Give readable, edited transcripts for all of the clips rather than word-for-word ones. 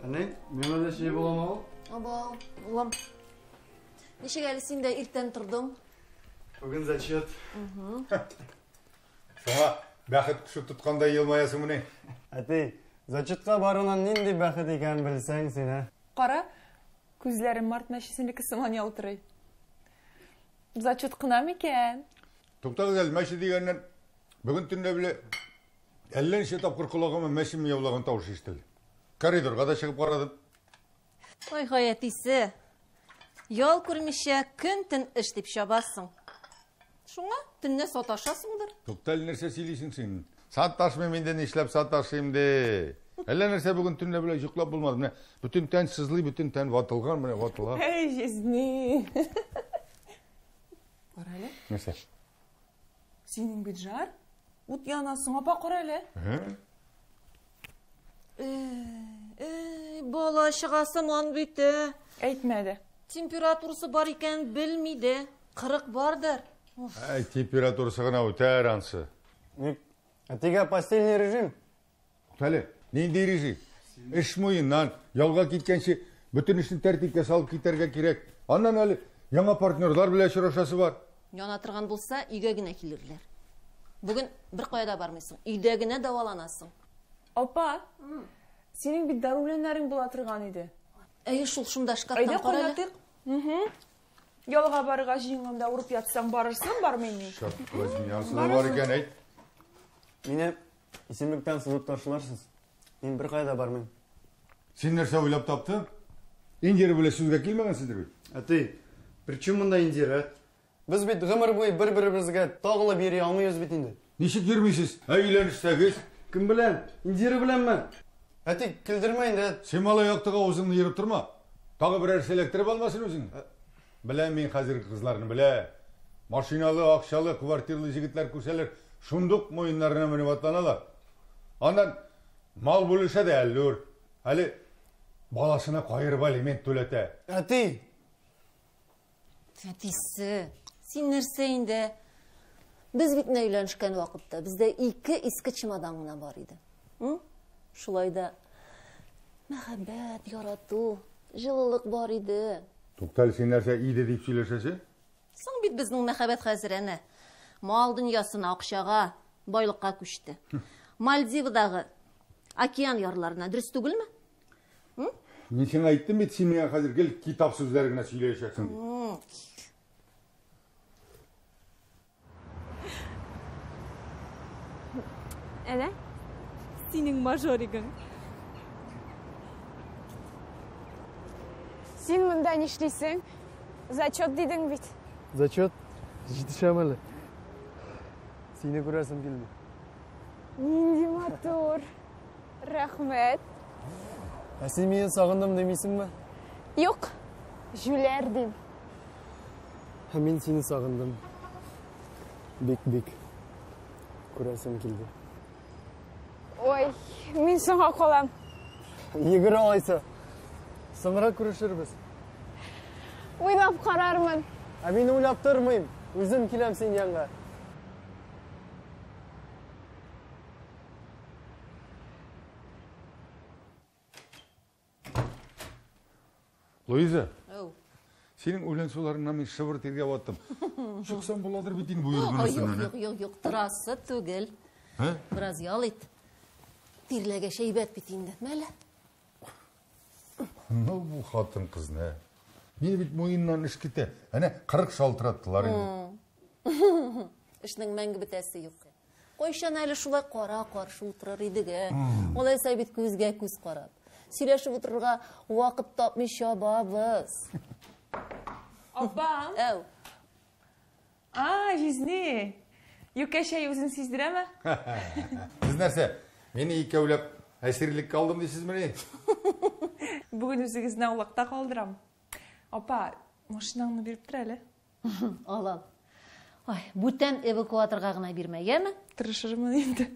Әни, миңа да чәй буламы ул? Абау, улым. Ничек әле син дә иртән тордың? Бүген зачет. Шуңа бәхет кошы тоткандай елмаясыңмыни? Әти, зачетка баруның нинди бәхет икәнен белсәң син, ә? Кара, күзләре март мәчесенеке сыман ялтырый. Зачет кына микән? Туктагыз әле, мәче дигәннән, бүген төнлә белә әллә ничә тапкыр колагыма мәче мияулаган тавыш ишетелде. Коридорга да чыгып карадым. Ай-һай, әтисе. Ял күрмичә көн-төн эш дип чабасың. Шуңа төнлә саташасыңдыр. Тукта әле, нәрсә сөйлисең син? Саташмыйм инде, нишләп саташыйм ди. Әллә нәрсә бүген төнлә белән йоклап булмады. Менә бөтен тән сызлый, бөтен тән ватылган, менә ватыла. Әй, җизни. Кара әле. Нәрсә? Синең бит жар. Ут яна соң, апа, кара әле. Эй, бала чыга сыман бит, ә. Әйтмә дә. Температурасы бар икән, белми дә. 40 бардыр. Әй, температурасы гына үтәр ансы. Ник? Әтигә постельный режим. Туктале, нинди режим? Эш муеннан, ялга киткәнче бөтен эшне тәртипкә салып китәргә кирәк. Аннан әле яңа партнерлар белән очрашасы бар. Яна торган булса, өйгә генә килерләр. Бүген бер кая да бармыйсың, өйдә генә дәваланасың. Апа, синең бит дару үләннәрең була торган иде. Әйе, шул шунда шкафтан Әйдә кара әле. кайнатыйк. Ялга барырга җыенганда урып ятсаң барырсың, бармыйм мин. Черт возьми, ансы да бар икән, әйт. Мине исемлектән сызып ташларсыз. Мин беркая да бармыйм. Син нәрсә уйлап таптың? Индира белән сүзгә килмәгәнсездер бит. Әти, причем монда Индира? Без бит гомер буе бер-беребезгә тагылып йөри алмыйбыз бит инде. Ничек йөрмисез? Ә өйләнешсәгез? Кем белән? Индира беләнме? Әти, көлдермә инде. Син малай яктыга авызыңны ерып торма. Тагы берәрсе эләктереп алмасын үзеңне. Беләм мин хәзерге кызларны, белә. Машиналы, акчалы, квартирлы җегетләр күрсәләр, шундук муеннарына менеп атланалар. Аннан мал бүлешә дә әллүр. Әле баласына каерып алимент түләтә. Әти! Әтисе, син нәрсә инде? Без бит менә өйләнешкән вакытта бездә ике иске чемодан гына бар иде. Шулай да мәхәббәт, ярату, җылылык бар иде. Туктале, син нәрсә иде дип сөйләшәсең? Соң бит безнең мәхәббәт хәзер әнә мал дөньясына, акчага, байлыкка күчте. Мальдивадагы океан ярларына, дөрес түгелме? Мин сиңа әйттем бит, син миңа хәзер гел китап сүзләре генә сөйләячәксең дип. Әнә, синең мажоригың. Син монда нишлисең? Зачет дидең бит. Зачет? Җитешәм әле. Сине күрәсем килде. Нинди матур. Рәхмәт. Ә син мине сагындым димисеңме? Юк, җүләр дим. Ә мин сине сагындым. Бик-бик. Күрәсем килде. Ой, мин соңга калам. Йөгер алайса. Соңрак күрешербез. Уйлап карармын. Ә мин уйлап тормыйм. Үзем киләм син янга. Луиза, Әү. синең үлән суларыңнан мин шыбыр тиргә баттым. Чыксам буладыр бит инде бу юрган Ай, юк, өстеннән, юк, юк, юк, торасы түгел. ә? Бераз ял ит. Тирләгәч әйбәт бит инде. Мәле. Ну, бу хатын кызны. Мине бит муеннан эш китә. Әнә 40 шалтыраттылар инде. Эшнең мәңге бетәсе юк. Кайчан әле шулай кара каршы утырыр идек, ә? Алайса бит күзгә күз карап. Сөйләшеп утырырга вакыт тапмый чабабыз. Апа. Әү. А, җизни. Юкә чәй үзен сиздерәме? Сез нәрсә, мине икәүләп әсирлеккә алдым дисезмени? Бүген үзегезне аулакта калдырам. Апа, машинаңны биреп тор әле. Ал, ал. Ай, бүтән эвакуаторга гына бирмә, яме? Тырышырмын инде.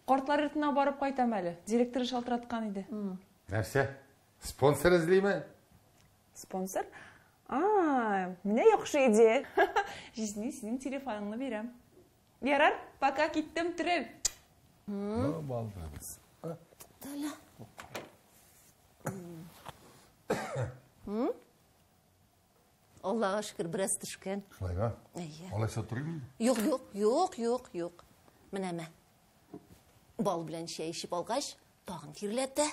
Картлар йортына барып кайтам әле. Директоры шалтыраткан иде. Нәрсә? Спонсор эзлиме? Спонсор? А, менә яхшы идея. Җизни, синең телефоныңны бирәм. Ярар, пока киттем, терел. Ну, балдыз. Таля. Аллага шөкер, бераз төшкән. Шулаймы? Әйе. Алайса торыйм инде. Юк, юк, юк, юк, юк. Менә мә. Бал белән чәй эчеп алгач, тагын тирләтә.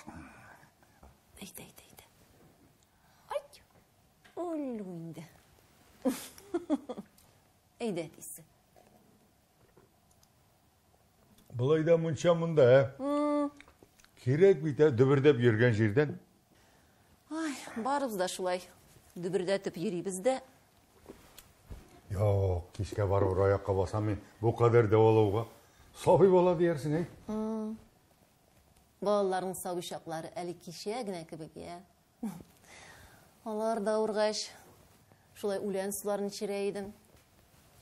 Әйдә, әйдә, әйдә. Ай, үлү инде. Әйдә, әтисе. Болай да мунча монда, ә? Кирәк бит, ә, дөбердәп йөргән җирдән. Ай, барыбыз да шулай. Дөбердәтеп йөрибез дә. Юк, кичкә барыбер аякка басам мин. Бу кадәр дәвалауга. Сабый бала диярсең, әй. Балаларның сабый чаклары әле кичә генә кебек, я. Алар да авыргач, шулай үлән суларын эчерә идем.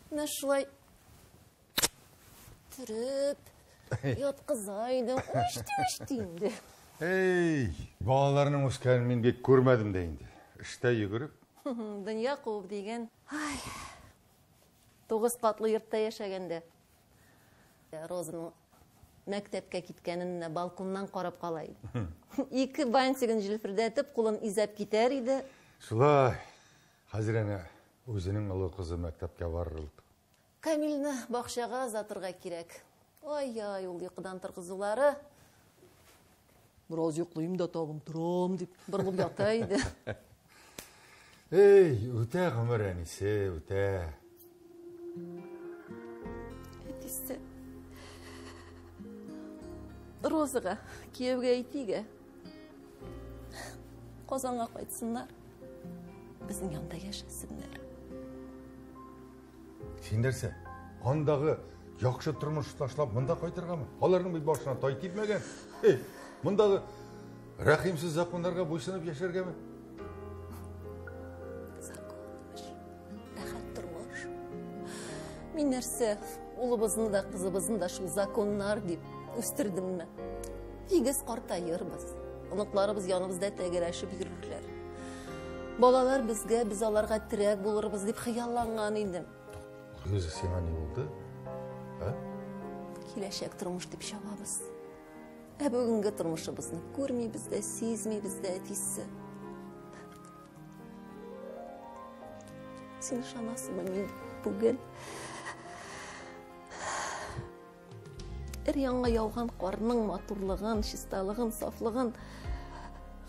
Менә шулай төреп яткыза идем. Үшти, үшти инде. Эй, балаларның үскәнен мин бик күрмәдем дә инде. Эштә йөгереп. Дөнья куып дигән. Ай. 9 катлы йортта яшәгәндә. Розаның мәктәпкә киткәнен балконнан карап кала идем. 2 бантигын җилфердәтеп, кулын изәп китәр иде. Шулай. Хәзер әнә үзенең олы кызы мәктәпкә барырлык. Камилне бакчага озатырга кирәк. Ай-ай, ул йокыдан торгызулары. Бераз йоклыйм да тагын торам дип борылып ята иде. Эй, үтә гомер әнисе, үтә. Әтисе. Розага, кияүгә әйтик. Казанга кайтсыннар. Безнең янда яшәсеннәр. Син нәрсә? Андагы яхшы тормыш ташлап монда кайтыргамы? Аларның бит башына тай типмәгән. Эй, мондагы рәхимсез законнарга буйсынып яшәргәме? Закон, рәхәт тормыш. Мин нәрсә, улыбызны да, кызыбызны да шул законнар дип үстердемме? Тигез картаербыз. Оныкларыбыз яныбызда тәгәрәшеп йөрерләр. Балалар безгә, без аларга терәк булырбыз дип хыялланган идем. Үзе сиңа ни булды? Ә? Киләчәк тормыш дип чабабыз. Ә бүгенге тормышыбызны күрмибез дә, сизмибез дә, әтисе. Син ышанасыңмы, мин бүген өр-яңа яуган карның матурлыгын, чисталыгын, сафлыгын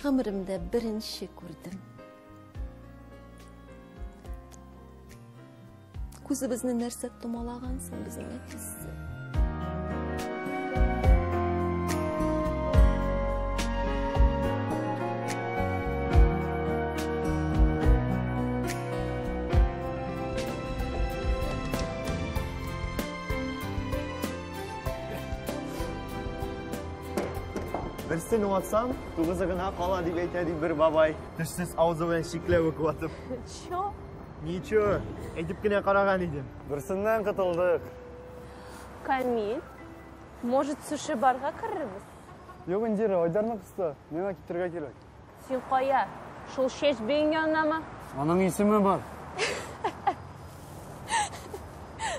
гомеремдә беренче күрдем. Күзебезне нәрсә томалаган соң безнең әтисе? Берсен ватсам, тугызы гына кала дип әйтә ди бер бабай. Тешсез авызы белән чикләвек ватып. Чё? Ничего, әйтеп кенә караган идем. Берсеннән котылдык. Камиль, может, суши-барга керербез? Юк, Индира, Айдарны кысты. Миңа китәргә кирәк. Син кая? Шул чәч биең янынамы? Аның исеме бар.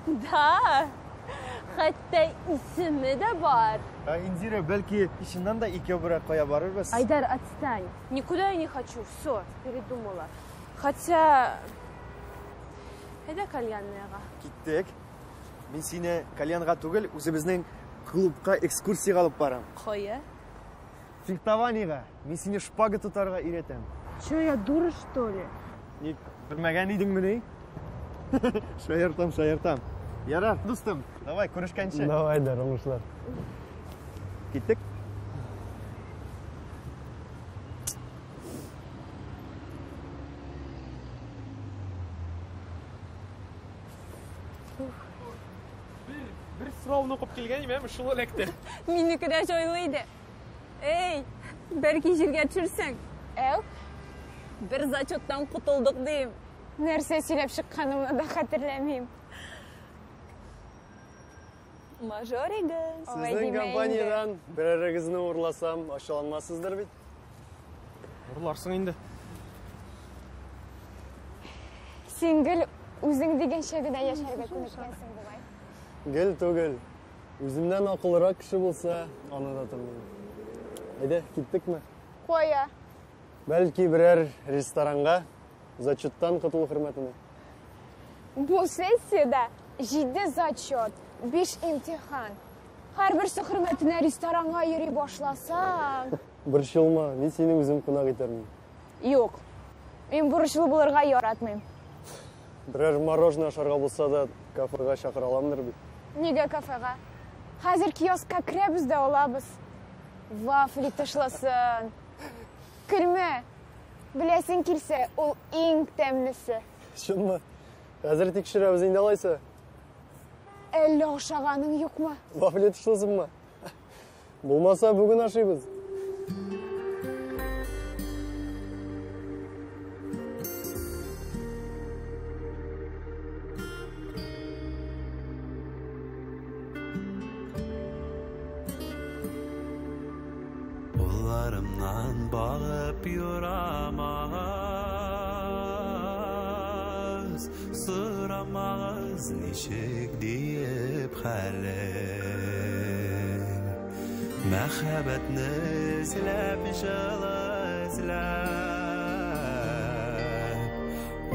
Да, хәтта исеме дә бар. Ә, Индира, бәлки, чыннан да икәү берәр кая барырбыз? Айдар, отстань. Никуда я не хочу, все, передумала. Хотя, әйдә кальянныйга. Киттек. Мин сине кальянга түгел, үзебезнең клубка экскурсиягә алып барам. Кая? Фехтованиега. Мин сине шпага тотарга өйрәтәм. Че, я дура, что ли? Ник, белмәгән идеңмени? Шаяртам, шаяртам. Ярар, дустым, давай, күрешкәнче. Давай, Айдар, уңышлар. Киттек. Бер сорауны укып килгән идем, шул эләкте. Минеке дә җайлы иде. Эй, бәлки җиргә төшерсәң. Әү, бер зачеттан котылдык дим. Нәрсә сөйләп чыкканымны да хәтерләмим. Мажоригыз. Алай Сезнең димә инде. компаниядән берәрегезне урласам, ачуланмассыздыр бит? Урларсың инде. Син гел үзең дигәнчә генә яшәргә күнеккәнсең бугай. Гел түгел. Үземнән акыллырак кеше булса, аны да тыңлыйм. Әйдә, киттекме? Кая? Бәлки берәр ресторанга. Зачеттан котылу хөрмәтенә. Бу сессиядә 7 зачет, 5 имтихан. Һәрберсе хөрмәтенә ресторанга йөри башласаң. Борчылма, мин сине үзем кунак итәрмен. Юк. Мин бурычлы булырга яратмыйм. Берәр мороженое ашарга булса да кафега чакыра аламдыр бит. Нигә кафега? Хәзер киоскка керәбез дә алабыз. Вафли тышласын. Көлмә. Беләсең килсә, ул иң тәмлесе. Чынмы? Хәзер тикшерәбез инде алайса. Әллә ашаганың юкмы? Вафли тышлысынмы? Булмаса, бүген ашыйбыз. Кулларымнан багып юрамагыз, сорамагыз ничек диеп хәлем. Мәхәббәтне эзләп, җылы эзләп,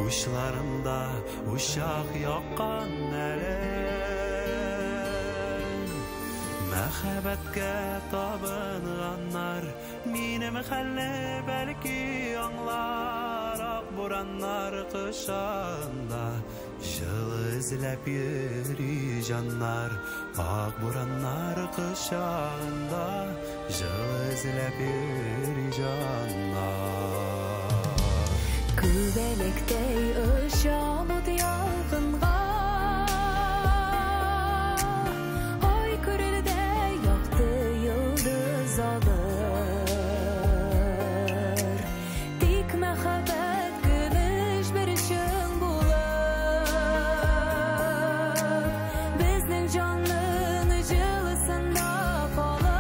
учларымда учак яккан әле. Мәхәббәткә табынганнар минем хәлне бәлки аңлар. Ак бураннар кышында җылы эзләп йөри җаннар. Ак бураннар кышында җылы эзләп йөри җаннар. Күбәләктәй очам ут ялкынга, ай күрердәй якты йолдыз алыр. Тик мәхәббәт көмеш бер чың булып, безнең җанның җылысында калыр.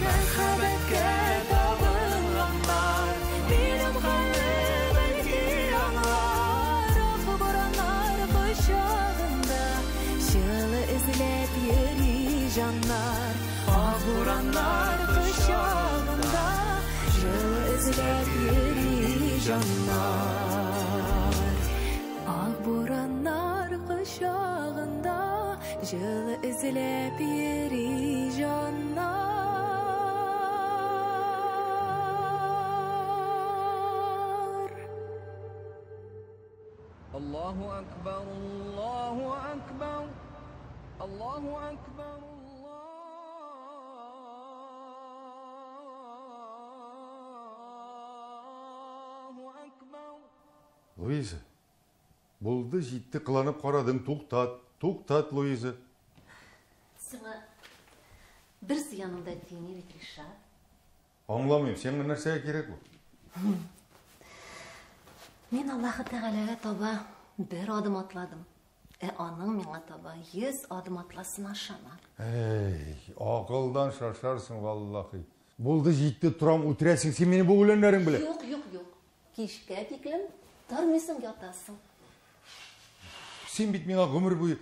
Мәхәббәткә табынганнар минем хәлне бәлки аңлар. Ак бураннар кочагында җылы эзләп йөри җаннар. Ак бураннар кочагында җылы эзләп йөри җаннар. Ак бураннар кочагында җылы эзләп йөри җаннар. Allahu Akbar, Allahu Akbar, Allahu Akbar, Allahu Akbar. Луиза, булды, җитте, кыланып карадың. Туктат, туктат, Луиза. Сиңа бер зыяның да тими бит, Ришат. Аңламыйм, сиңа нәрсәгә кирәк бу? Мин Аллаһы Тәгаләгә таба бер адым атладым. Ә аның миңа таба 100 адым атласына ышанам. Әй, акылдан шашарсың, валлахи. Булды, җитте, торам, үтерәсең син мине бу үләннәрең белән. Юк, юк, юк. Кичкә тиклем тормыйсың, ятасың. Син бит миңа гомер буе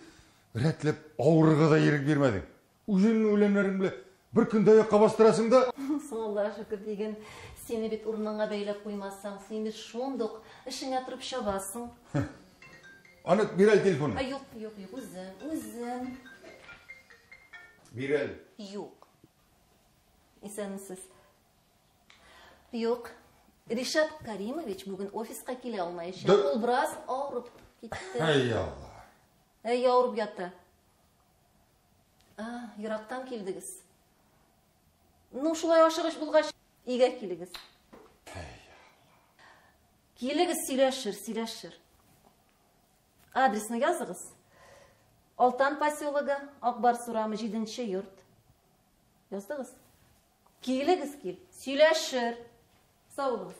рәтләп авырырга да ирек бирмәдең. Үзеңнең үләннәрең белән бер көндә аякка бастырасың да. Соң Аллаһ шөкер диген, сине бит урыныңа бәйләп куймасаң, син бит шундук эшеңә торып чабасың. Аны бир әле телефонны. Ай, юк, юк, юк, үзем, үзем. Бир әле. Юк. Исәнмесез. Юк. Ришат Каримович бүген офиска килә алмаячак. Да. Ул бераз авырып китте. Әй, Алла. Әй, авырып ятты. А, ерактан килдегез. Ну, шулай ашыгыч булгач, өйгә килегез. Килегез, сөйләшер, сөйләшер. Адресны языгыз. Алтан поселогы, Акбарс урамы, 7 йорт. Яздыгыз? Килегез, кил. Сөйләшер. Сау булыгыз.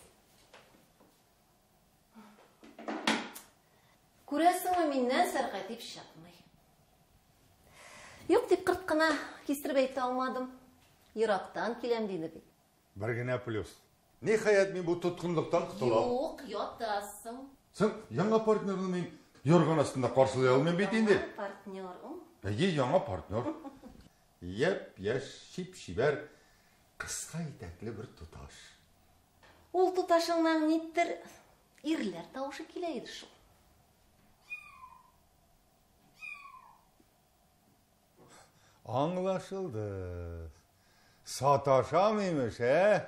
Күрәсеңме, миннән сәркатип чыкмый. Юк дип кырт кына кистереп әйтә алмадым. Ерактан киләм диде бит. Бер генә плюс. Ниһаять мин бу тоткынлыктан котылам. Юк, ятасың. Соң яңа партнерны мин юрган астында каршылый алмыйм бит инде. Яңа партнер, ум? Әйе, яңа партнер. Яп-яшь, чип-чибәр, кыска итәкле бер туташ. Ул туташыңнан никтер ирләр тавышы килә иде шул. Аңлашылды. Саташам имеш, ә?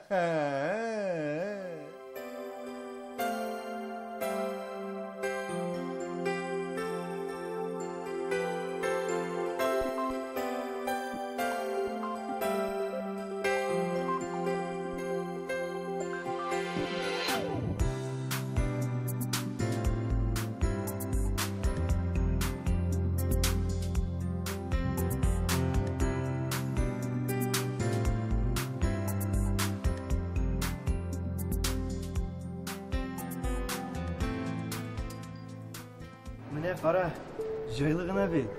Менә кара, җайлы гына бит.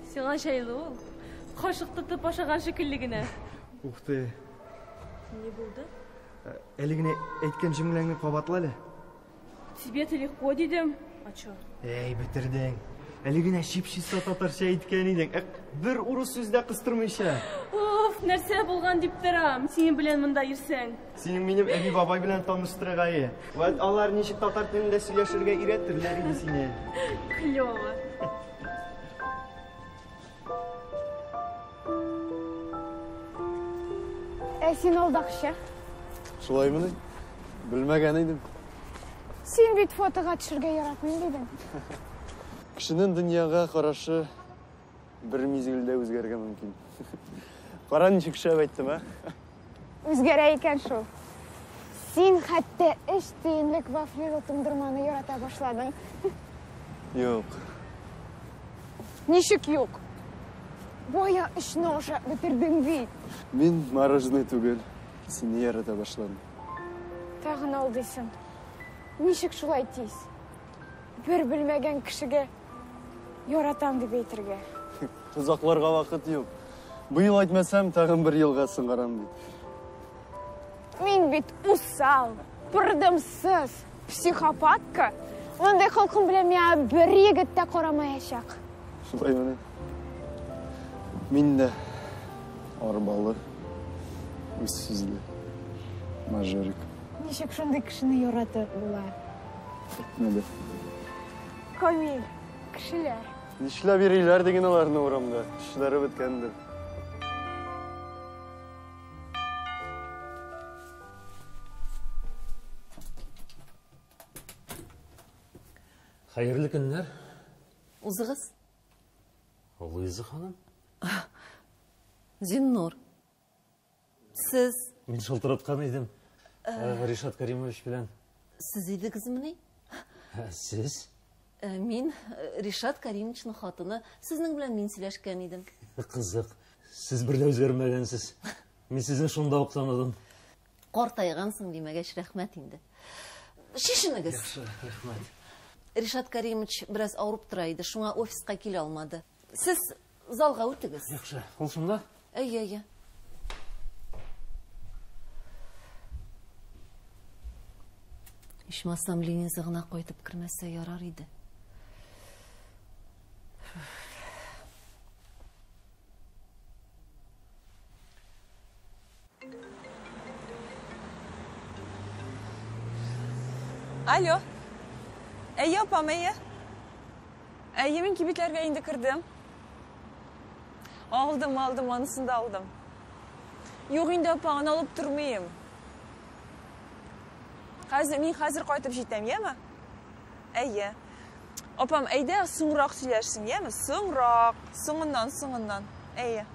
Сиңа җайлы ул. Кашык тотып ашаган шикелле генә. Ух ты. Ни булды? Әле генә әйткән җөмләңне кабатла әле. Тебе-то легко дидем. А чё? Әй, бетердең. Әле генә чип-чиста татарча әйткән идең. Бер урыс сүз дә кыстырмыйча. Уф, нәрсә булган дип торам. Синең белән монда йөрсәң. Синең минем әби-бабай белән таныштырырга. Вәт алар ничек татар телендә сөйләшергә өйрәтерләр иде сине. Клево. Ә син алдакчы. Шулаймыни? Белмәгән идем. Син бит фотога төшергә яратмыйм дидең. Кешенең дөньяга карашы бер мизгелдә үзгәрергә мөмкин. Кара ничек шәп әйттем, ә? Үзгәрә икән шул. Син хәтта 3 тиенлек вафлилы туңдырманы ярата башладың. Юк. Ничек юк? Бая 3-не ашап бетердең бит. Мин мороженое түгел, сине ярата башладым. Тагын алдыйсың. Ничек шулай тиз? Бер белмәгән кешегә яратам дип әйтергә. Тозакларга вакыт юк. Быел әйтмәсәм, тагын бер елга сыңарам бит. Мин бит усал, пырдымсыз, психопатка. Мондый холкым белән миңа бер егет тә карамаячак. Шулаймыни? Мин дә арбалы, үз сүзле, мажорик. Ничек шундый кешене яратып була? Әйтмәде. Камил, кешеләр. Нишләп йөриләр диген аларны урамда? Эшләре беткәндер. Хәерле көннәр. Узыгыз. Луиза ханым. Зиннур. Сез. Мин шылтыраткан идем. Ришат Каримович белән. Сез идегезмени? Сез? Мин Ришат Каримовичның хатыны. Сезнең белән мин сөйләшкән идем. Кызык. Сез бер дә үзгәрмәгәнсез. Мин сезне шунда ук таныдым. Картайгансың димәгәч, рәхмәт инде. Шешенегез. Яхшы, рәхмәт. Ришат Каримович бераз авырып тора иде, шуңа офиска килә алмады. Сез залга үтегез. Яхшы, ул шунда? Әйе, әйе. Ичмасам Лениза гына кайтып кермәсә ярар иде. Алло. Әйе, апам, әйе. Әйе, мин кибетләргә инде кердем. Алдым, алдым, анысын да алдым. Юк инде, апа, аны алып тормыйм. Хәзер, мин хәзер кайтып җитәм, яме? Әйе. Апам, әйдә, соңрак сөйләшсен, яме? Соңрак, соңыннан, соңыннан. Әйе.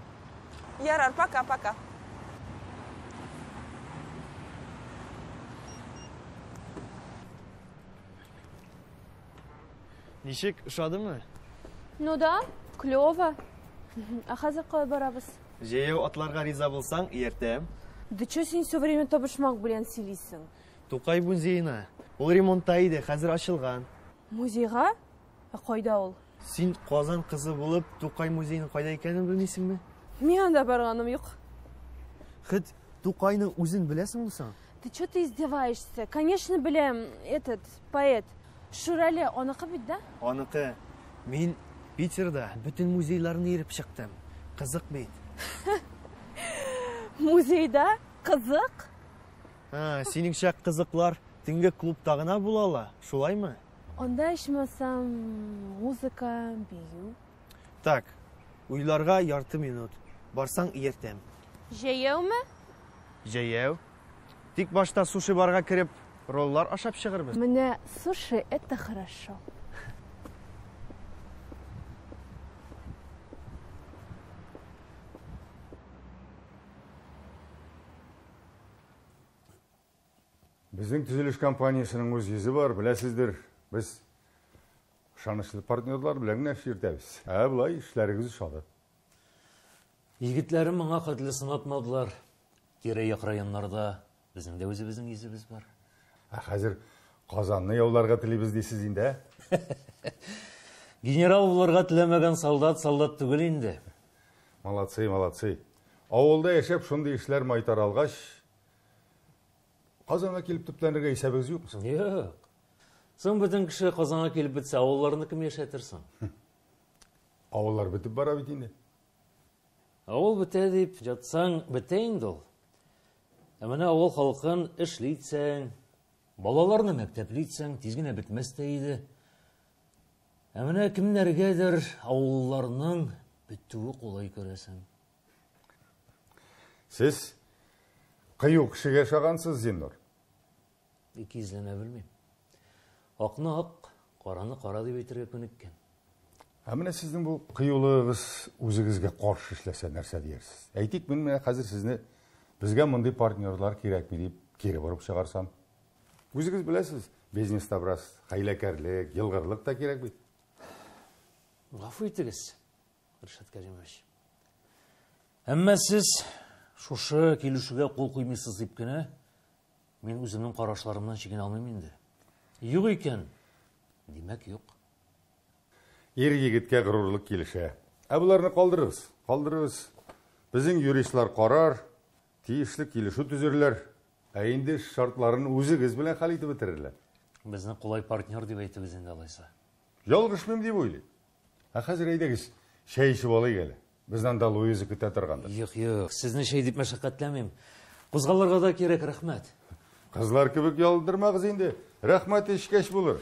Ярар, пока, пока. Ничек, ошадымы? Ну да, клево. А хәзер кая барабыз? Җәяү атларга риза булсаң, ияртәм. Да чё син все время табышмак белән сөйлисең? Тукай музеена. Ул ремонтта иде, хәзер ачылган. Музейга? Ә кайда ул? Син Казан кызы булып, Тукай музееның кайда икәнен белмисеңме? Мин анда барганым юк. Хет Тукайның үзен беләсеңме соң? Ты чё ты издеваешься? Конечно, беләм, этот поэт. Шүрәле, аныкы бит, да? Аныкы. Мин Питерда бөтен музейларны йөреп чыктым. Кызык бит. Музейда? Кызык? А, синеңчә кызыклар төнге клубта гына була ала, шулаймы? Анда ичмасам музыка, бию. Так, уйларга ярты минут. Барсаң ияртәм. Җәяүме? Җәяү. Тик башта суши барга кереп, роллар ашап чыгырбыз. Менә суши это хорошо. Безнең төзелеш компаниясенең үз йөзе бар, беләсездер. Без ышанычлы партнерлар белән генә эш йөртәбез. Ә болай эшләрегез ошады. Егетләрем моңа хәтле сынатмадылар. Тирә-як районнарда безнең дә үзебезнең йөзебез бар. Ә хәзер Казанны яуларга телибез дисез инде, ә? Генерал булырга теләмәгән солдат солдат түгел инде. Молодцы, молодцы. Авылда яшәп шундый эшләр майтара алгач, Казанга килеп төпләнергә исәбегез юкмы соң? Юк. Соң бөтен кеше Казанга килеп бетсә, авылларны кем яшәтер соң? Авыллар бетеп бара бит инде. Авыл бетә дип ятсаң, бетә инде ул. Ә менә авыл халкын эшлитсәң, балаларны мәктәплитсәң, тиз генә бетмәс тә иде. Ә менә кемнәргәдер авылларның бетүе кулай күрәсең. Сез кыю кешегә ошагансыз, Зиннур. Икейөзләнә белмим. Акны ак, караны кара дип әйтергә күнеккән. Ә менә сезнең бу кыюлыгыгыз үзегезгә каршы эшләсә нәрсә диярсез? Әйтик, мин менә хәзер сезне безгә мондый партнерлар кирәкми дип кире борып чыгарсам. Үзегез беләсез, бизнеста бераз хәйләкәрлек, елгырлык та кирәк бит. Гафу итегез, Ришат Кәримович. Әмма сез шушы килешүгә кул куймыйсыз дип кенә мин үземнең карашларымнан чигенә алмыйм инде. Юк икән, димәк юк. Ир егеткә горурлык килешә. Ә боларны калдырыгыз, калдырыгыз. Безнең юристлар карар, тиешле килешү төзерләр. Ә инде эш шартларын үзегез белән хәл итеп бетерерләр. Безне кулай партнер дип әйтегез инде алайса. Ялгышмыйм дип уйлыйм. Ә хәзер әйдәгез, чәй эчеп алыйк әле. Безне анда Луиза көтә торгандыр. Юк, юк, сезне чәй дип мәшәкатьләмим. Кузгалырга да кирәк, рәхмәт. Кызлар кебек ялындырмагыз инде. Рәхмәт эчкәч булыр.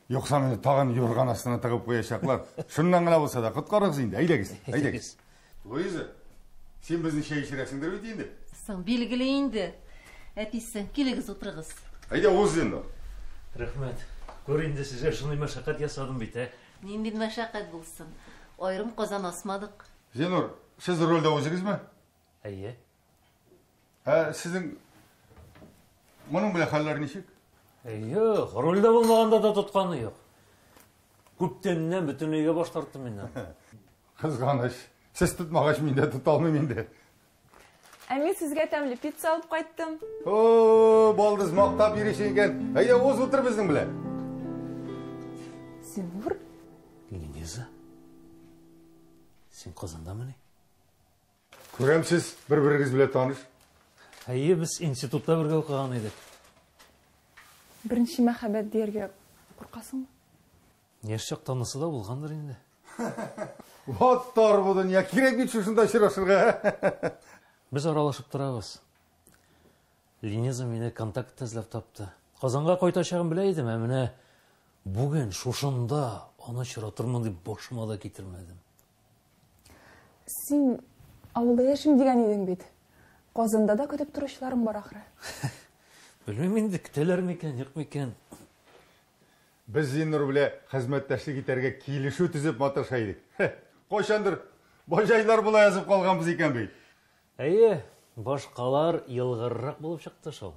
Юкса мине тагын юрган астына тыгып куячаклар. Шуннан гына булса да коткарыгыз инде. Әйдәгез, әйдәгез. Луиза, син безне чәй эчерәсеңдер бит инде? Соң, билгеле инде. Әтисе, килегез, утырыгыз. Әйдә, уз инде. Рәхмәт. Күр инде, сезгә шундый мәшәкать ясадым бит, ә? Нинди мәшәкать булсын? Аерым казан асмадык. Зинур, сез рульдә үзегезме? Әйе. Ә сезнең моның белән хәлләр ничек? Юк, рульдә булмаганда да тотканы юк. Күптәннән бөтенләйгә баш тарттым инде. Кызганыч. Сез тотмагач, мин дә тота алмыйм инде. Ә мин сезгә тәмле пицца алып кайттым. О, балдыз мактап йөрисең икән. Әйдә, уз утыр безнең белән. Зинур? Линиза? Син Казандамыни? Күрәм, сез бер-берегез белән таныш. Әйе, без институтта бергә укыган идек. Беренче мәхәббәт дияргә куркасыңмы? Яшь чакта анысы да булгандыр инде. Вот тар бу дөнья, кирәк бит шушында очрашырга. Без аралашып торабыз. Линиза мине контактта эзләп тапты. Казанга кайтачагын белә идем, ә менә бүген шушында аны очратырмын дип башыма да китермәдем. Син авылда яшим дигән идең бит. Казанда да көтеп торучыларың бар ахры. Белмим инде, көтәләр микән, юк микән. Без Зиннур белән хезмәттәшлек итәргә килешү төзеп маташа идек. Кайчандыр баҗайлар була язып калганбыз икән бит. Әйе, башкалар елгыррак булып чыкты шул.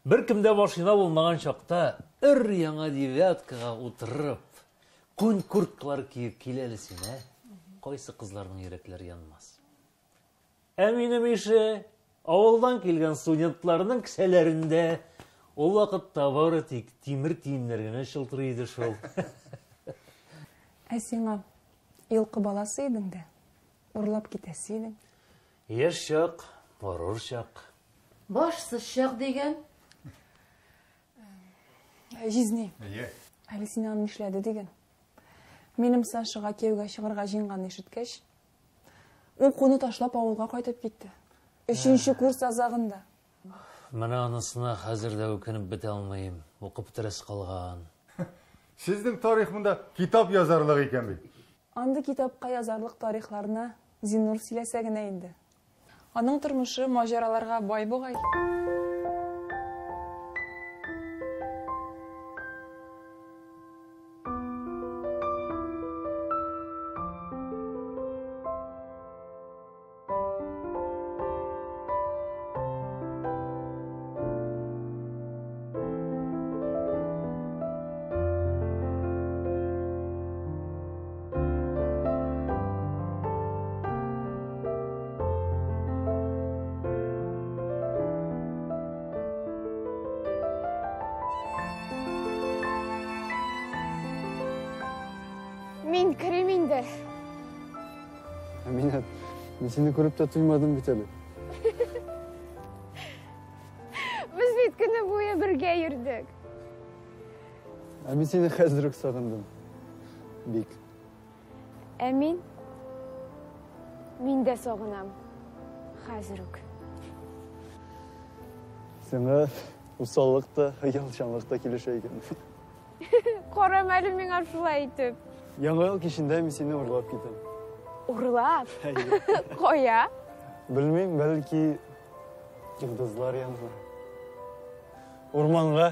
Беркемдә машина булмаган чакта өр-яңа девяткага утырып, күн курткалар киеп кил әле син, ә? Кайсы кызларның йөрәкләре янмас? Ә минем ише авылдан килгән студентларның кесәләрендә ул вакытта бары тик тимер тиеннәр генә чылтырый иде шул. Ә сиңа елкы баласы идең дә, урлап китәсе идең. Яшь чак, горур чак. Башсыз чак дигән. Җизни. Әйе. Әле син аны нишләде диген. Минем Сашага кияүгә чыгарга җыенганны ишеткәч, укуны ташлап авылга кайтып китте. Өченче курс азагында. Менә анысына хәзер дә үкенеп бетә алмыйм. Укып бетерәсе калган. Сезнең тарих монда китап язарлык икән бит. Андый китапка язарлык тарихларны Зиннур сөйләсә генә инде. Аның тормышы маҗараларга бай бугай. Мин керим инде. Әминә, мин сине күреп тә туймадым бит әле. Без бит көне буе бергә йөрдек. Ә мин сине хәзер үк сагындым. Бик. Ә мин? Мин дә сагынам. Хәзер үк. Сиңа усаллык та, оялчанлык та килешә икән. Карама әле миңа шулай итеп. Яңа ел кичендә мин сине урлап китәм. Урлап? Кая? Белмим, бәлки йолдызлар янына. Урманга.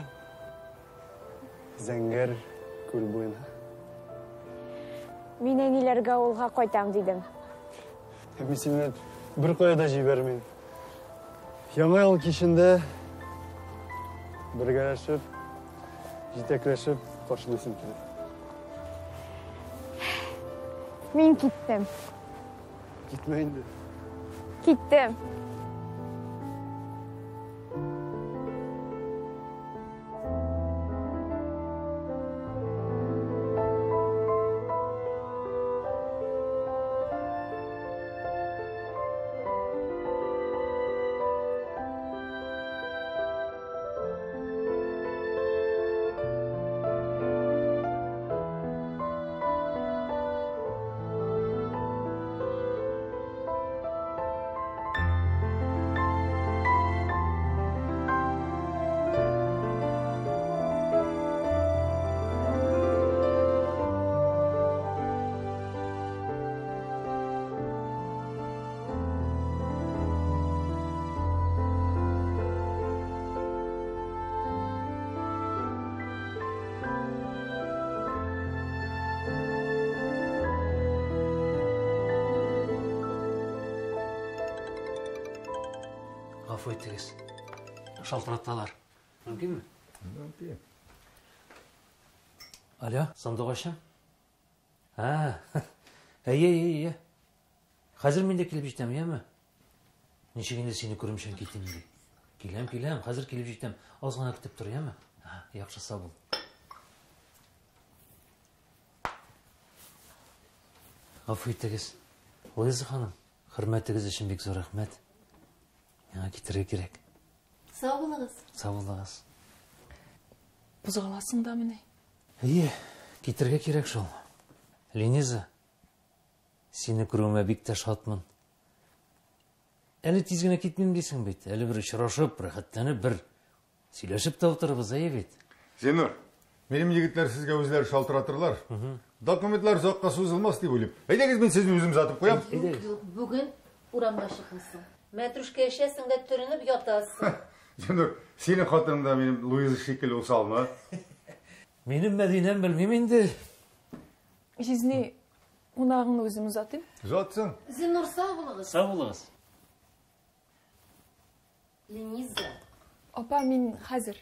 Зәңгәр күл буена. Мин әниләргә авылга кайтам дидем. Ә мин сине бер кая да җибәрмим. Яңа ел кичендә бергәләшеп, җитәкләшеп каршылыйсым килә. Мин киттем. Китмә инде. Киттем. Гафу итегез. Шалтыраталар. Мөмкинме? Мөмкин. Алло, Сандугачым? А, әйе, әйе, әйе. Хәзер мин дә килеп җитәм, яме? Ничек инде сине күрмичә китим ди. Киләм, киләм, хәзер килеп җитәм. Аз гына көтеп тор, яме? Яхшы, сау бул. Гафу итегез. Луиза ханым, хөрмәтегез өчен бик зур рәхмәт. Миңа китәргә кирәк. Сау булыгыз. Сау булыгыз. Кузгаласың да мени? Әйе, китәргә кирәк шул. Лениза, сине күрүемә бик тә шатмын. Әле тиз генә китмим дисең бит. Әле бер очрашып, рәхәтләнеп, бер сөйләшеп тә утырырбыз, әйе бит. Зиннур, минем егетләр сезгә үзләре шалтыратырлар. Документлар озакка сузылмас дип уйлыйм. Әйдәгез, мин сезне үзем озатып куям. Юк, юк, бүген урамга чыкмыйсың. Мәтрүшкә эчәсең дә төренеп ятасың. Зиннур, синең хатының да минем Луиза шикелле усалмы? Минем Мәдинәм белмим инде. Җизни, кунагыңны үзем озатыйм. Озатсың. Зиннур, сау булыгыз. Сау булыгыз. Лениза. Апа, мин хәзер.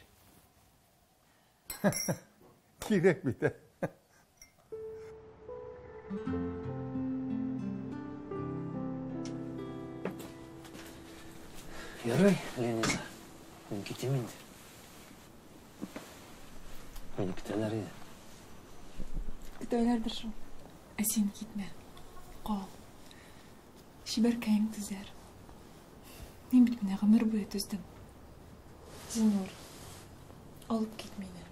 Кирәк бит, ә? Ярый, Лениза, мин китим инде. Мине көтәләр иде. Көтәләрдер шул. Ә син китмә. Кал. Чибәркәең түзәр. Мин бит менә гомер буе түздем. Зиннур, алып кит мине.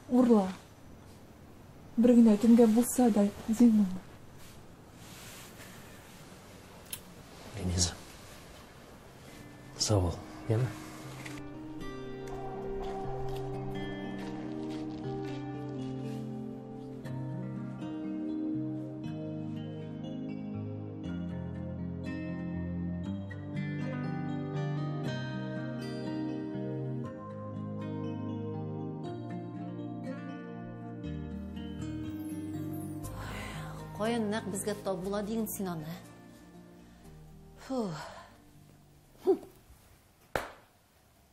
Урла. Бер генә төнгә булса да, Зиннур. Лениза. Сау бул, яме? Каян нәкъ безгә тап була диген син аны? Фу.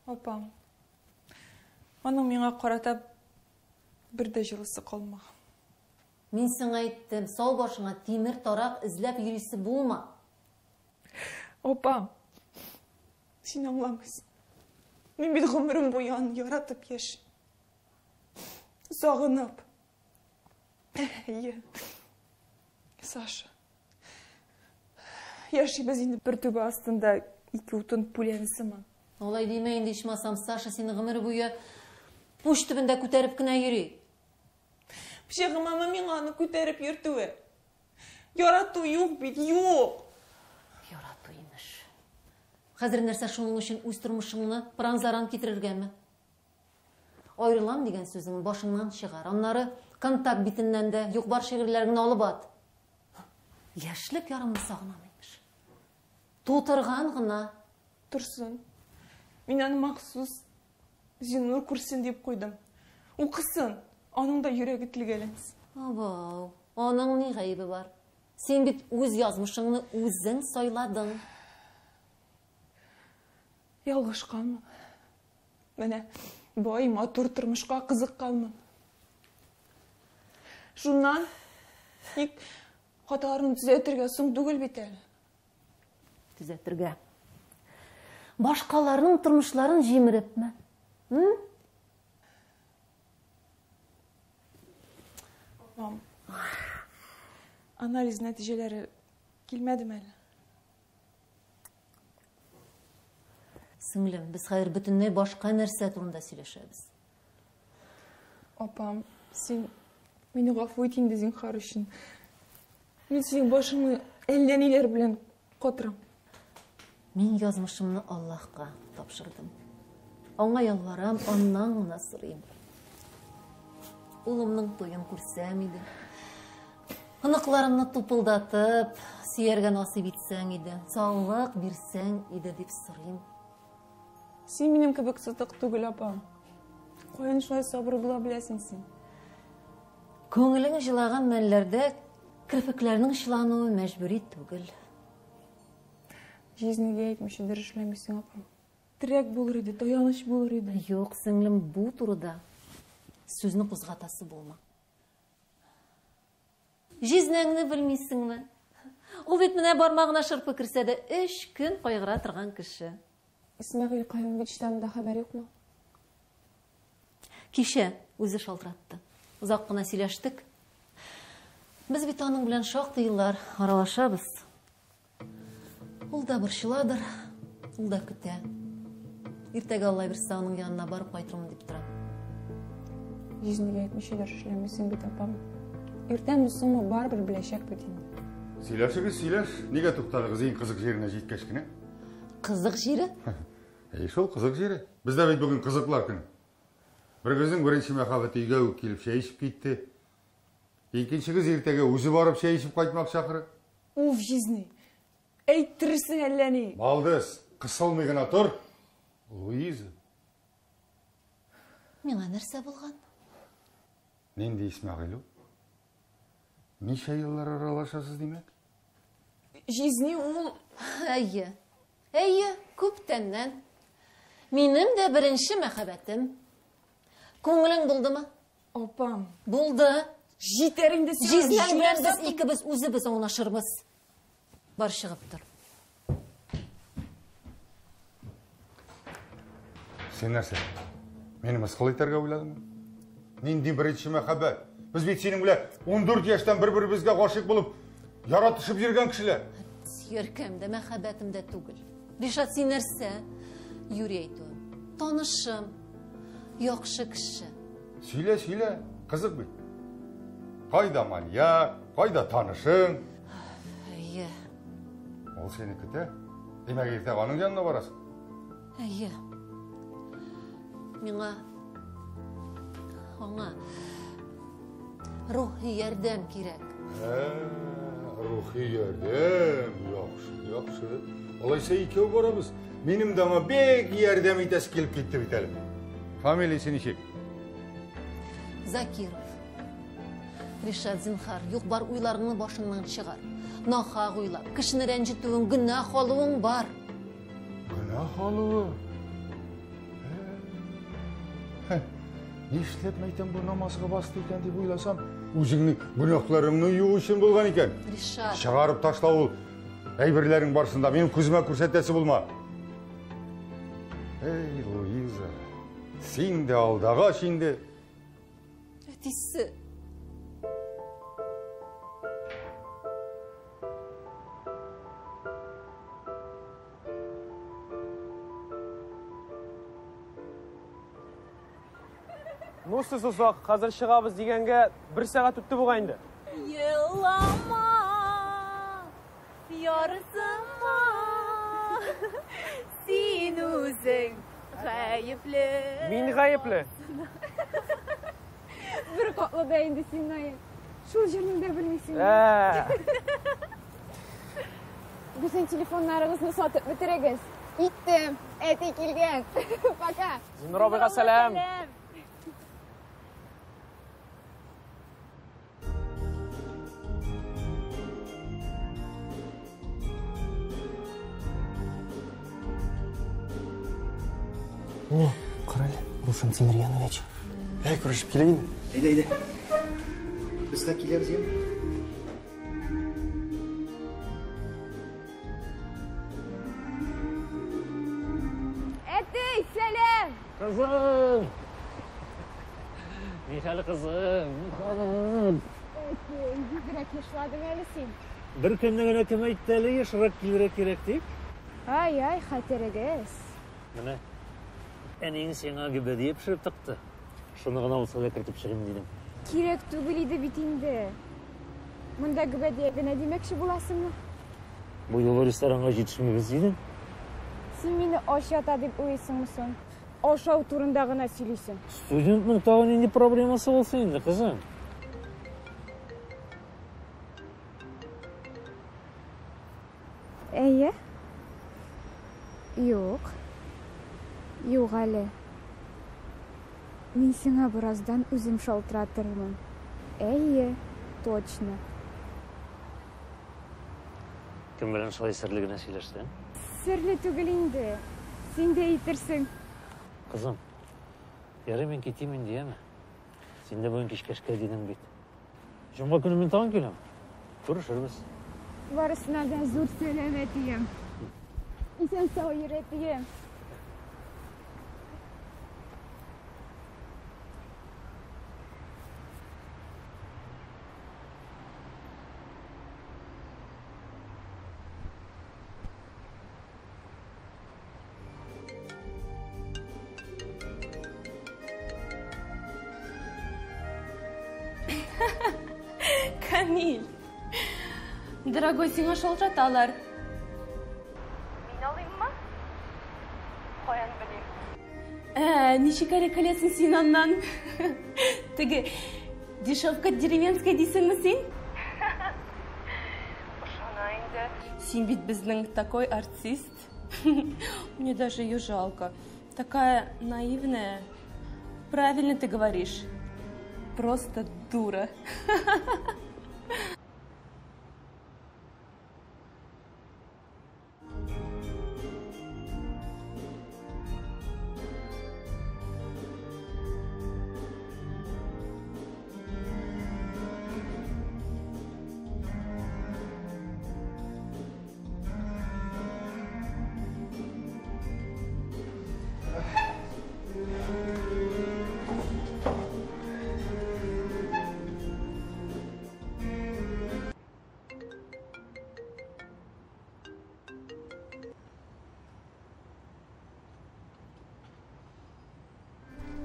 Апам, аның миңа карата бер дә җылысы калмаган. Мин сиңа әйттем, сау башыңа тимер тарак эзләп йөрисе булма. Апам, син аңламыйсың. Мин бит гомерем буе аны яратып яшим. Сагынып. Әйе. Саша. Яшибез инде бер түбә астында ике утын пүлән сыман. Алай димә инде, ичмасам, Саша сине гомер буе уч төбендә күтәреп кенә йөри. Пычагымамы миңа аны күтәреп йөртүе? Ярату юк бит, юк! Ярату имеш. Хәзер нәрсә шуның өчен үз тормышыңны пыран-заран китерергәме? Аерылам дигән сүзең башыңнан чыгар. Аннары контакт битеннән дә юк-бар шигырьләреңне алып ат. Яшьлек ярымны сагынам имеш. Тутырган гына. Торсын. Мин аны махсус Зиннур күрсен дип куйдым. Укысын, аның да йөрәге телгәләнсен. Абау, аның ни гаебе бар? Син бит үз язмышыңны үзең сайладың. Ялгышканмын. Менә бай, матур тормышка кызыкканмын. Шуннан ник хаталарны төзәтергә соң түгел бит әле. Төзәтергә. Башкаларның тормышларын җимерепме? М? Мам, анализ нәтиҗәләре килмәдеме әле? Сеңлем, без хәзер бөтенләй башка нәрсә турында сөйләшәбез. Апам, син мине гафу ит инде зинһар өчен. Мин синең башыңны әллә ниләр белән катырам. Мин язмышымны Аллаһка тапшырдым. Аңа ялварам, аннан гына сорыйм. Улымның туен күрсәм иде. Оныкларымны тупылдатып, сөяргә насыйп итсәң иде, саулык бирсәң иде дип сорыйм. Син минем кебек сытык түгел, апам. Каян шулай сабыр була беләсең син? Күңелең җылаган мәлләрдә керфекләрнең чылануы мәҗбүри түгел. Җизнигә әйтмичә дөрес эшләмисең, апам. Терәк булыр иде, таяныч булыр иде. Юк, сеңлем, бу турыда сүзне кузгатасы булма. Җизнәңне белмисеңме? Ул бит менә бармагына шырпы керсә дә өч көн кайгыра торган кеше. Исмәгыйль Каюмовичтан да хәбәр юкмы? Кичә үзе шалтыратты. Озак кына сөйләштек. Без бит аның белән шактый еллар аралашабыз. Ул да борчыладыр, ул да көтә. Иртәгә Алла бирсә, аның янына барып кайтырмын дип тора. Җизнигә әйтмичә дә эшләмисең бит, апам. Иртәме соңмы барыбер беләчәк бит инде. Сөйләшегез, сөйләш. Нигә туктадыгыз иң кызык җиренә җиткәч кенә? Кызык җире? Әй, шул кызык җире. Бездә бит бүген кызыклар көне. Берегезнең беренче мәхәббәте өйгә үк килеп чәй эчеп китте. Икенчегез иртәгә үзе барып чәй эчеп кайтмакчы ахры. Уф, җизни. Әйттерерсең әллә ни. Балдыз, кысылмый гына тор. Луиза. Миңа нәрсә булган? Нинди Исмәгыйль ул? Ничә еллар аралашасыз, димәк? Җизни ул... Әйе. Әйе, күптәннән. Минем дә беренче мәхәббәтем. Күңелең булдымы? Апам. Булды. Җитәр инде сиңа. Җизнәң белән без икебез үзебез аңлашырбыз. Бар чыгып тор. Син нәрсә? Мине мыскыл итәргә уйладыңмы? Нинди беренче мәхәббәт? Без бит синең белән 14 яшьтән бер-беребезгә гашыйк булып, яратышып йөргән кешеләр. Сөяркәм дә, мәхәббәтем дә түгел. Ришат, син нәрсә? Юри әйтүем. Танышым, яхшы кеше. Сөйлә, сөйлә, кызык бит. Кайда маньяк, кайда танышың? Әйе. Ул сине көтә. Димәк, иртәгә аның янына барасың. Әйе. Миңа аңа рухи ярдәм кирәк. Рухи ярдәм, яхшы, яхшы. Алайса икәү барабыз. Минем дә аңа бик ярдәм итәсе килеп китте бит әле. Фамилиясе ничек? Закиров. Ришат, зинхар, юк бар уйларыңны башыңнан чыгар. Нахак уйлап, кешене рәнҗетүең, гөнаһ алуың бар. Гөнаһ алуы? Нишләп мәйтәм бу намазга басты икән дип уйласам, үзеңнең гөнаһларыңны юу өчен булган икән. Ришат. Чыгарып ташла ул әйберләрең барсын да, минем күземә күрсәтәсе булма. Эй, Луиза, син дә алдагач инде. Әтисе. Ну, сез озак, хәзер чыгабыз дигәнгә бер сәгать үтте бугай инде. Елама, ярсыма, син үзең гаепле. Мин гаепле. Бер катлы да инде син, Наил. Шул җырны да белмисең. Ә. Безнең телефоннарыгызны сатып бетерегез. Киттем. Әти килгән. Пока. Зиннур абыйга сәлам. О, кара әле, Рушан Тимирьянович. Әй, күрешеп килик инде. Әйдә, әйдә. Без дә киләбез, яме? Әти, сәлам! Кызым! Нихәл, кызым? Нихәл? Әти, бигрәк ешладың әле син. Бер көнне генә кем әйтте әле ешрак килергә кирәк дип? Ай-ай, хәтерегез. Менә әниең сиңа гөбәдия пешереп тыкты. Шуны гына булса да кертеп чыгыйм дидем. Кирәк түгел иде бит инде. Монда гөбәдия генә димәкче буласыңмы? Бу юлы ресторанга җитешмибез дидең. Син мине ач ята дип уйлыйсыңмы соң? Ашау турында гына сөйлисең. Студентның тагын нинди проблемасы булсын инде, кызым? Әйе. Юк. Юк әле. Мин сиңа бераздан үзем шалтыратырмын. Әйе, точно. Кем белән шулай серле генә сөйләштең? Серле түгел инде. Син дә әйтерсең. Кызым, ярый мин китим инде, яме? Син дә бүген кичкә эшкә дидең бит. Җомга көне мин тагын киләм. Күрешербез. Барысына да зур сәлам, әтием. Исән-сау йөр, әтием. Камиль, дорогой, сиңа шалтыраталар. Мин алыйммы? Каян белим? Ә, ничек әле көләсең син аннан? Теге дешевка деревенская дисеңме син? Ышана инде. Син бит безнең такой артист. Мне даже ее жалко. Такая наивная. Правильно ты говоришь. Просто дура.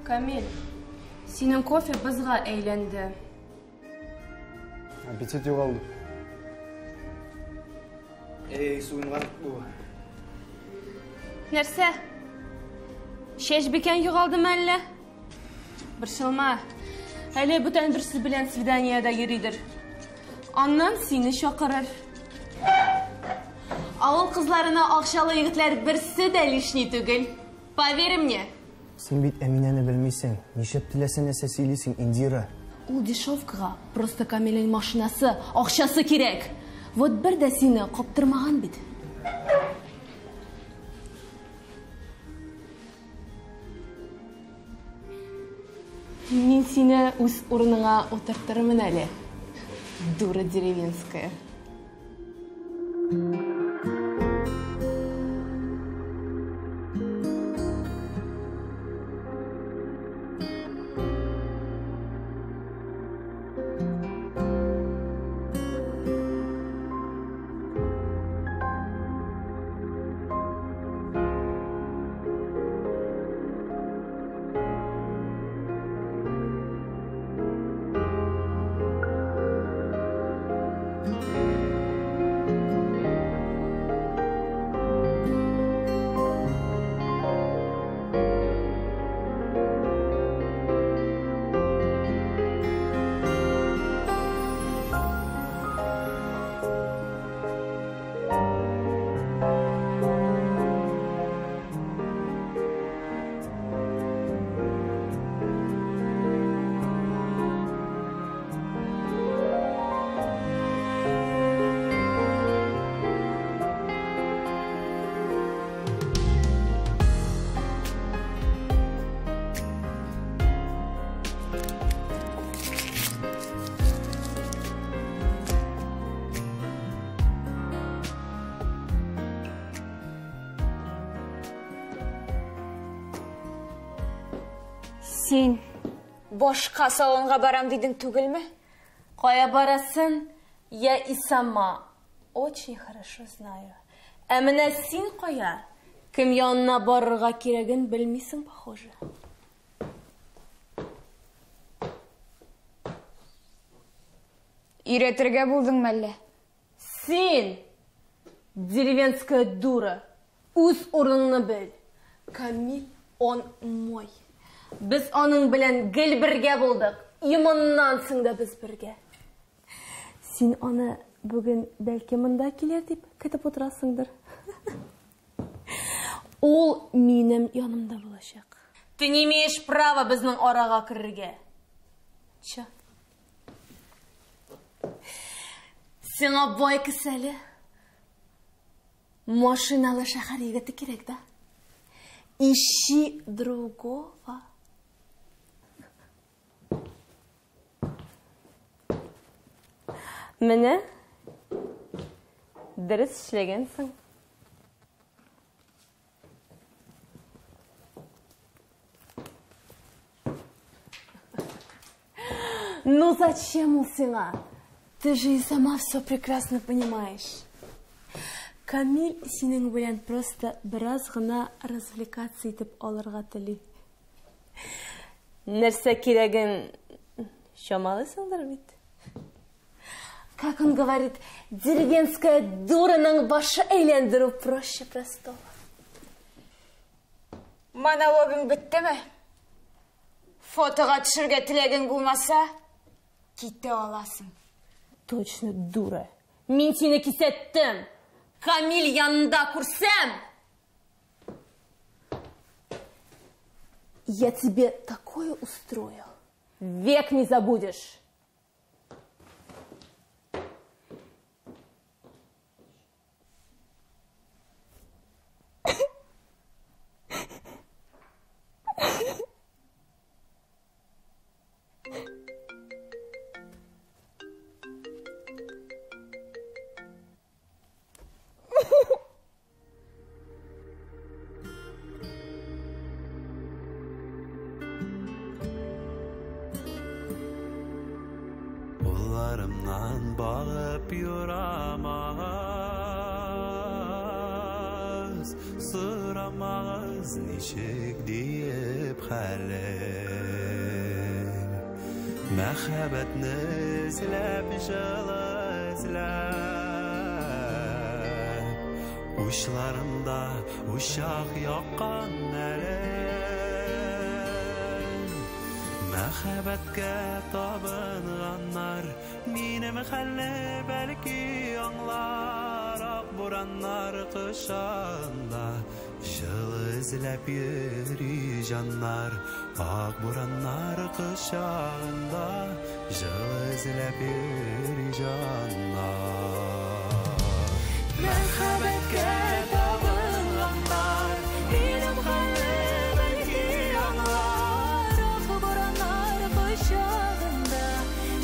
Камиль, синең кофе бозга әйләнде. Аппетит югалды. Эй, суынган бу. Нәрсә? Чәчбикәң югалдымы әллә? Борчылма. Әле бүтән берсе белән свиданиедә йөридер. Аннан сине чакырыр. Авыл кызларына акчалы егетләр берсе дә лишний түгел. Поверь мне. Син бит Әминәне белмисең. Нишләп теләсә нәрсә сөйлисең, Индира? Ул дешевкага просто Камилнең машинасы, акчасы кирәк. Вот бер дә сине каптырмаган бит. Мин сине үз урыныңа утыртырмын әле, дура деревенская. Син башка салонга барам дидең түгелме? Кая барасын, я и сама очень хорошо знаю. Ә менә син кая? Кем янына барырга кирәген белмисең, похоже. Өйрәтергә булдың мәллә? Син, деревенская дура, үз урыныңны бел. Камиль, он мой. Без аның белән гел бергә булдык. И моннан соң да без бергә. Син аны бүген бәлки монда килер дип көтеп утырасыңдыр. Ул минем янымда булачак. Ты не имеешь права безнең арага керергә. Чё? Сиңа бай кесәле, машиналы шәһәр егете кирәк, да? Ищи другого. Менә дөрес эшләгәнсең. Ну зачем ул сиңа? Ты же и сама все прекрасно понимаешь. Камиль синең белән просто бераз гына развлекаться итеп алырга тели. Нәрсә кирәген чамалыйсыңдыр бит. Как он говорит, деревенская дураның башы әйләндерү проще простого. Монологың беттеме? Фотога төшергә теләгең булмаса, китә аласың. Точно дура. Мин сине кисәттем. Камиль янында күрсәм, я тебе такое устрою. Век не забудешь. Кулларымнан багып юрамагыз, сорамагыз ничек диеп хәлем. Мәхәббәтне эзләп, җылы эзләп, Учларында учак яккан әле. Мәхәббәткә табынганнар минем хәлне бәлки аңлар. Ак бураннар кышында җылы эзләп йөри җаннар. Ак бураннар кышында җылы эзләп йөри җаннар. Мәхәббәткә табынганнар минем хәлне бәлки аңлар. Ак бураннар кочагында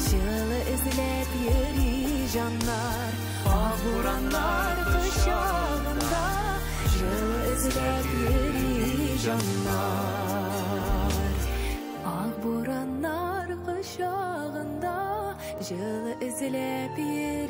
җылы эзләп йөри җаннар. Ак бураннар кочагында җылы эзләп йөри җаннар. Ак бураннар кочагында җылы эзләп йөри.